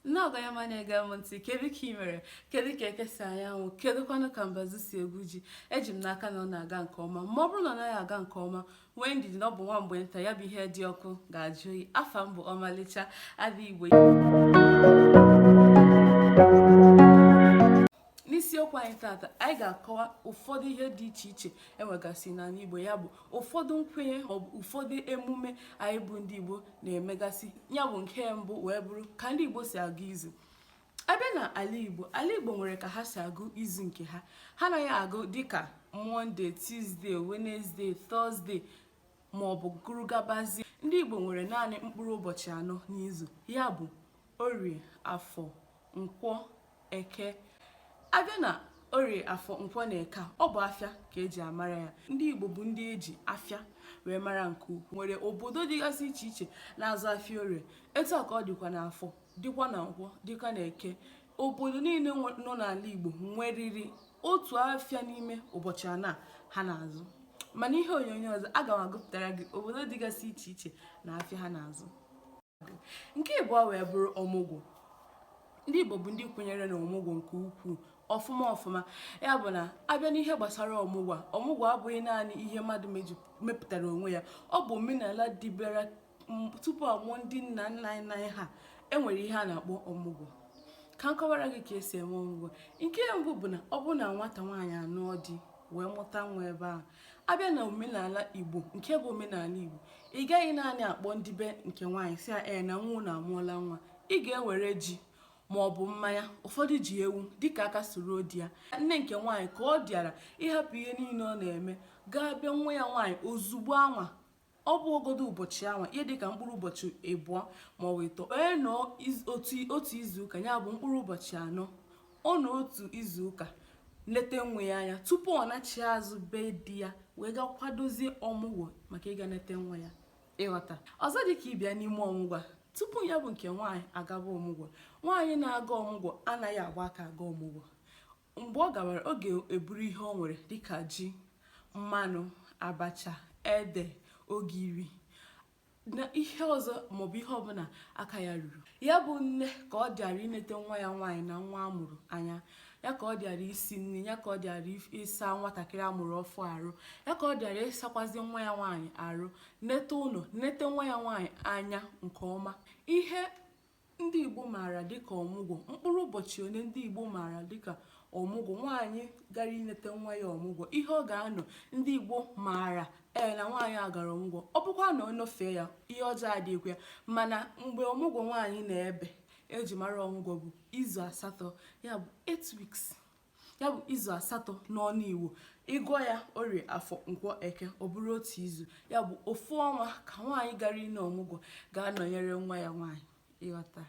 Nnọọ, onye ọma na-ege m ntị. Kedu ka ị mere? Kedu ka eke si anyanwụ? Kedụkwanụ ka mbazụ si egwu ji? Eji m n'aka na ọ na-aga nke ọma. Ma ọ bụrụ na ọ naghị aga nke ọma, nwee ndidi na ọ bụ nwa mgbe nta, ya bụ ihe dị ọkụ ga-ajụ oyi. Afa m bụ Ọmalịcha Ada Igbo. N'isiokwu anyị tata, anyị ga-akọwa ụfọdụ ihe dị iche iche enwegasị n'ala Igbo, ya bụ ụfọdụ nkwenye maọbụ ụfọdụ emume anyị bụ ndị Igbo na-emegasị. Ya bụ, nke mbụ wee bụrụ ka ndị Igbo si agụ izu. Abịa na ala Igbo, ala Igbo nwere ka ha si agụ izu nke ha. Ha anaghị agụ dịka Monday, Tuesday, Wednesday, Thursday maọbụ gụrụ gabazie. Ndị Igbo nwere naanị mkpụrụ ụbọchị anọ n'izu, ya bụ Orie, Afọ, Nkwọ, Eke. Abịa na Orie, Afọ, Nkwọ na Eke a, ọ bụ afịa ka eji amara ya. Ndị Igbo bụ ndị eji afịa wee mara nke ukwuu. Nwere obodo dịgasị iche iche na-azụ afịa Orie. Etu a ka ọ dịkwa na Afọ, dịkwa na Nkwọ, dịkwa na Eke. Obodo niile nọ n'ala Igbo nweriri otu afịa n'ime ụbọchị anọ a ha na-azụ. Mana ihe onyonyo ọzọ, aga m agụpụtara gị obodo dịgasị iche iche na afịa ha na-azụ. Nke ịbụọ wee bụrụ ọmụgwọ. Ndị Igbo bụ ndị kwenyere na ọmụgwọ nke ukwuu, ọfụma ọfụma. Ya bụ na abịa n'ihe gbasara ọmụgwọ a, ọmụgwọ abụghị naanị ihe mmadụ mepụtara onwe ya. Ọ bụ omenala dịbere tupu amụọ ndị nna nna anyị ha. Enwere ihe a na-akpọ ọmụgwọ. Ka m kọwara gị ka esi eme ọmụgwọ. Nke mbụ bụ na ọ bụrụ na nwata nwaanyị anụọ di wee mụta nwa ebe ahụ, abịa na omenala Igbo, nke bụ omenala Igbo, ị gaghị naanị akpọ ndị be nke nwaanyị sị ya ee na nwa unu amụọla nwa. Ị ga-ewere ji ma ọ bụ mmanya, ụfọdụ ji ewu, dịka aka soro di ya. Nne nke nwaanyị ka ọ dịara ịhapụ ihe niile ọ na-eme gaa bịa nwa ya nwaanyị ozugbo anwa. Ọ bụ ogodo ụbọchị anwa, ihe dịka mkpụrụ ụbọchị 2 ma ọ bụ 3, onye nọ otu izuụka, ya bụ mkpụrụ ụbọchị 4, ọ nọ otu izuụka leta nwa ya anya tupu ọ nachie azụ be di ya wee gaa kwadozie ọmụgwọ maka ịga nete nwa ya. Ịghọta? Ọzọ dị ka ịbịa n'ime ọmụgwọ a, tupu ya bụ nke nwaanyị agaba ọmụgwọ, nwaanyị na-aga ọmụgwọ anaghị agba aka aga ọmụgwọ. Mgbe ọ gawara, ọ ga-eburu ihe o nwere dịka ji, mmanụ, abacha, ede, ogiri na ihe ọzọ maọbụ ihe ọbụla aka ya ruru. Ya bụ nne ka ọ dịara inete nwa ya nwaanyị na nwa amụrụ anya, ya ka ọ dịara isi nri, ya ka ọ dịara ịsa nwatakịrị amụrụ ọfụ arụ, ya ka ọ dịara ịsakwazi nwa ya nwaanyị arụ, nete ụlọ, nete nwa ya nwaanyị anya nke ọma. Ihe ndị Igbo maara dịka ọmụgwọ, mkpụrụ ụbọchị one ndị Igbo maara dịka ọmụgwọ, nwaanyị gara inete nwa ya ọmụgwọ, ihe ọ ga-anọ, ndị Igbo maara ee na nwaanyị a gara ọmụgwọ. Ọ bụkwa na ọ nọfee ya, ihe ọjọọ adịghịkwa ya. Mana mgbe ọmụgwọ nwaanyị na-ebe eji mara ọmụgwọ bụ izu 8, ya bụ 8 weeks, ya bụ izu 8 n'ọnụ Igbo. Ịgụọ ya Orie, Afọ, Nkwọ, Eke, ọ bụrụ otu izu, ya bụ ofu ọnwa ka nwaanyị gara ine ọmụgwọ ga-anọnyere nwa ya nwaanyị. Ịghọta?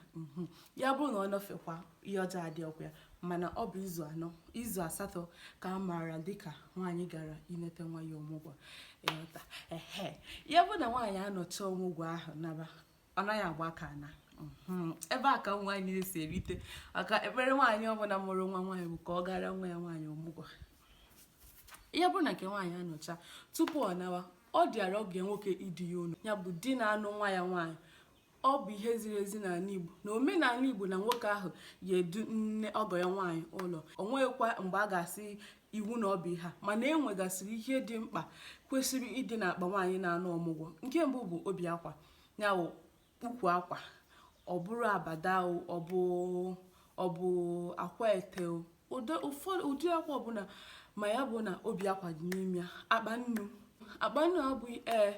Ya bụrụ na ọ nọfekwa, ihe ọjọọ adịghịkwa ya. Mana ọ bụ izu 4, izu 8 ka a maara dịka nwaanyị gara inete nwa ya ọmụgwọ. Ịghọta? Ehe, ya bụ na nwaanyị anọcha ọmụgwọ ahụ naba, ọ naghị agba aka ana. Ebe a ka ụmụ nwaanyị niile si erite, maka ekpere nwaanyị ọbụla mụrụ nwa nwaanyị bụ ka ọ gara nwa ya nwaanyị ọmụgwọ. Ya bụrụ na nke nwaanyị anọcha, tupu ọ nawa, ọ dịara oge nwoke idu ya ụlọ, ya bụ di na-anụ nwa ya nwaanyị. Ọ bụ ihe ziri ezi n'ala Igbo na omenala Igbo na nwoke ahụ ga-edu nne ọgọ ya nwaanyị ụlọ. O nweghịkwa mgbe a ga-asị iwu na ọ bụ ihe a, mana e nwegasịrị ihe dị mkpa kwesịrị ịdị n'akpa nwaanyị na-anụ ọmụgwọ. Nke mbụ bụ obi akwa, ya bụ ukwu akwa, ọ bụrụ abada, ọ bụ akwa ete, ụdị akwa ọbụla, ma ya bụ na obi akwa dị n'ime ya. Akpa nnu. Akpa nnu abụghị ee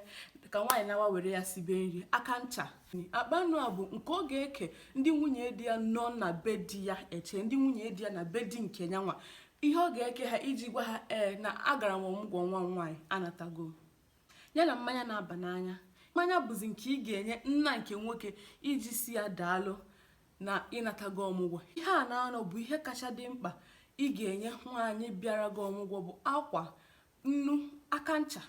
ka nwaanyị nawa were ya sibe nri. Aka ncha. Akpa nnu a bụ nke ọ ga-eke ndị nwunye di ya nọ na be di ya, eche ndị nwunye di ya na be di nke ya nwa, ihe ọ ga-eke ha iji gwa ha ee na agara m ọmụgwọ nwa m nwaanyị, anatago ya. Na mmanya na-aba n'anya. Mmanya bụzi nke ị ga-enye nna nke nwoke iji si ya daalụ na ịnatago ọmụgwọ. Ihe a na-anọ bụ ihe kacha dị mkpa ị ga-enye nwaanyị bịara gị ọmụgwọ bụ akwa, nnu, aka ncha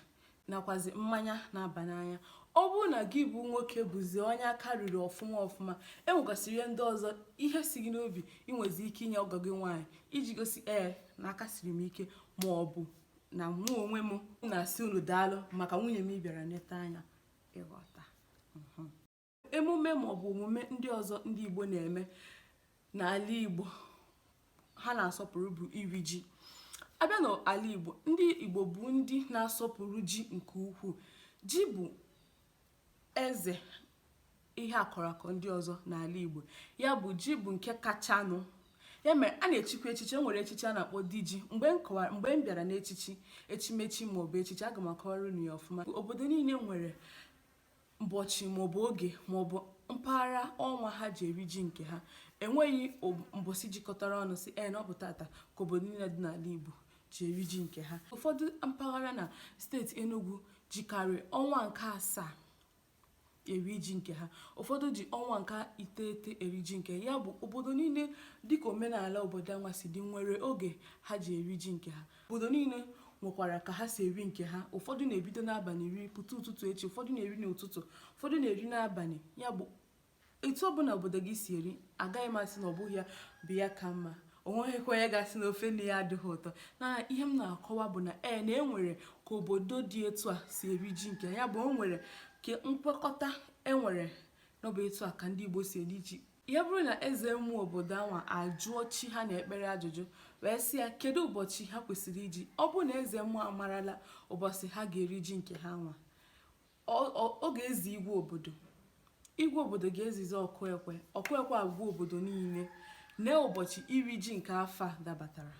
nakwazi mmanya na-aba n'anya. Ọ bụrụ na gị bụ nwoke bụzi onye aka ruru ọfụma ọfụma, enwegasịrị ihe ndị ọzọ, ihe si gị n'obi, ị nwezi ike inye ọgọ gị nwaanyị iji gosi ee na aka siri m ike, ma ọ bụ na mụ onwe m na-asị unu daalụ maka nwunye m ị bịara neta anya. Ịghọta? Emume maọbụ omume ndị ọzọ ndị Igbo na-eme. N'ala Igbo ha na-asọpụrụ bụ iri ji. Abịa n'ala Igbo, ndị Igbo bụ ndị na-asọpụrụ ji nke ukwuu. Ji bụ eze ihe akọrọ akọ ndị ọzọ n'ala Igbo. Ya bụ, ji bụ nke kachanụ. Ya mere a na-echikwa echichi. E nwere echichi a na-akpọ di ji. Mgbe m kọwara, mgbe m bịara n'echichi, echimechi maọbụ echichi, aga m akọwara unu ya ọfụma. Obodo niile nwere ụbọchị maọbụ oge maọbụ mpaghara ọnwa ha ji eri ji nke ha. Enweghị mbọsị jikọtara ọnụ si ee na ọ bụ tata ka obodo niile dị n'ala Igbo ji eri ji nke ha. Ụfọdụ mpaghara na steeti Enugu jikarị ọnwa nke asaa eri ji nke ha, ụfọdụ ji ọnwa nke 9 eri ji nke ya. Bụ obodo niile, dịka omenala obodo anwa si dị, nwere oge ha ji eri ji nke ha. Obodo niile nwekwara ka ha si eri nke ha. Ụfọdụ na-ebido n'abalị ri pụta ụtụtụ echi, ụfọdụ na-eri n'ụtụtụ, ụfọdụ na-eri n'abalị. Ya bụ, etu ọbụla obodo gị si eri, agaghị m asị na ọ bụghị ya bụ ya ka mma. O nweghịkwa onye ga-asị na ofe nne ya adịghị ụtọ. Na ihe m na-akọwa bụ na ee, na e nwere ka obodo dị etu a si eri ji nke ya. Bụ o nwere ka nkwekọta enwere n'ọbụ etu a ka ndị Igbo si eri ji. Ya bụrụ na eze mmụọ obodo anwa ajụọ chi ha na-ekpere ajụjụ wee sị ya kedu ụbọchị ha kwesịrị iji, ọ bụrụ na eze mmụọ amarala ụbọchị ha ga-eri ji nke ha nwa, ọ ga-ezi igwe obodo. Igwe obodo ga-ezizi ọkụ ekwe, ọkụ ekwe agwa obodo niile na ụbọchị iri ji nke afọ a dabatara.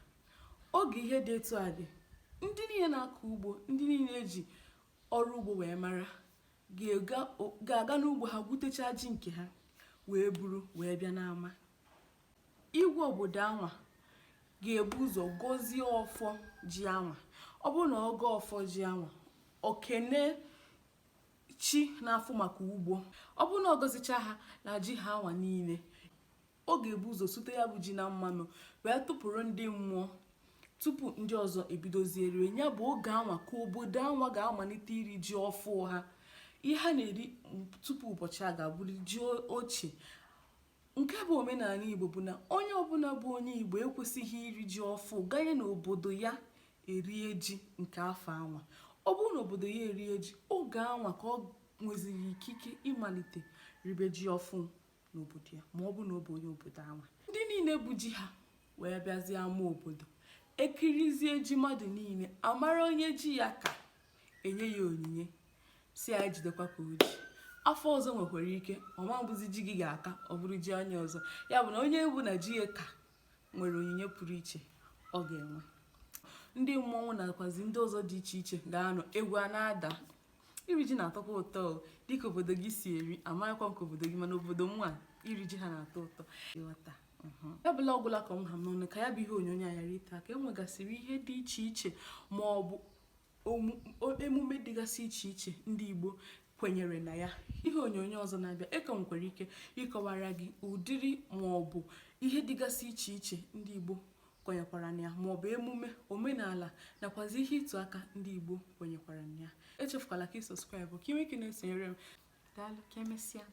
Oge ihe dị etu a dị, ndị niile na-akọ ugbo, ndị niile eji ọrụ ugbo wee mara, ga-aga n'ugbo ha gwutechaa ji nke ha wee buru wee bịa n'ama. Igwe obodo anwa ga-ebu ụzọ gọzie ọfọ ji anwa. Ọ bụrụ na ọ gọọ ọfọ ji anwa, o kene chi na-afụ maka ugbo. Ọ bụrụ na ọ gọzicha ha na ji ha anwa niile, ọ ga-ebu ụzọ sute ya bụ ji na mmanụ wee tụpụrụ ndị mmụọ tupu ndị ọzọ ebidozie riwe. Ya bụ, oge anwa ka obodo anwa ga-amalite iri ji ọfụ ha. Ihe ha na-eri tupu ụbọchị a ga-abụrụ ji ochie. Nke bụ omenala Igbo bụ na onye ọbụla bụ onye Igbo ekwesịghị iri ji ọfụ ganye n'obodo ya erie ji nke afọ anwa. Ọ bụrụ na obodo ya erie ji, oge anwa ka ọ nweziri ikike ịmalite ribe ji ọfụ n'obodo ya, ma ọ bụ na ọ bụ onye obodo anwa. Ndị niile bụ ji ha wee bịazie ama obodo, ekirizie ji mmadụ niile, amara onye ji ya ka enye ya onyinye, si ya jidekwa ka o ji. Afọ ọzọ nwekwara ike ọma bụzi ji gị ga-aka, ọ bụrụ ji onye ọzọ. Ya bụ na onye bụ na ji ya ka nwere onyinye pụrụ iche ọ ga-enwe. Ndị mmọnwụ nakwazi ndị ọzọ dị iche iche ga-anọ, egwu a na-ada. Iri ji na-atọkwa ụtọ dịka obodo gị si eri. Amaghịkwa nke obodo gị, mana obodo m a, iri ji ha na-atọ ụtọ. Ịghọta ya bụla ọgwụla ka m ha m n'ọnụ. Ka ya bụ ihe onyonyo a ghara ite aka, enwegasịrị ihe dị iche iche ma ọ bụ emume dịgasị iche iche ndị Igbo kwenyere na ya. Ihe onyonyo ọzọ na-abịa, eke nwekwara ike ịkọwara gị ụdịrị ma ọ bụ ihe dịgasị iche iche ndị Igbo kwenyekwara na ya, ma ọ bụ emume omenala nakwazi ihe ịtụ aka ndị Igbo kwenyekwara na ya. Echefukwala ka ị subscribe ka ị nwee ike na-esonyere m. Daalụ, ka emesịa.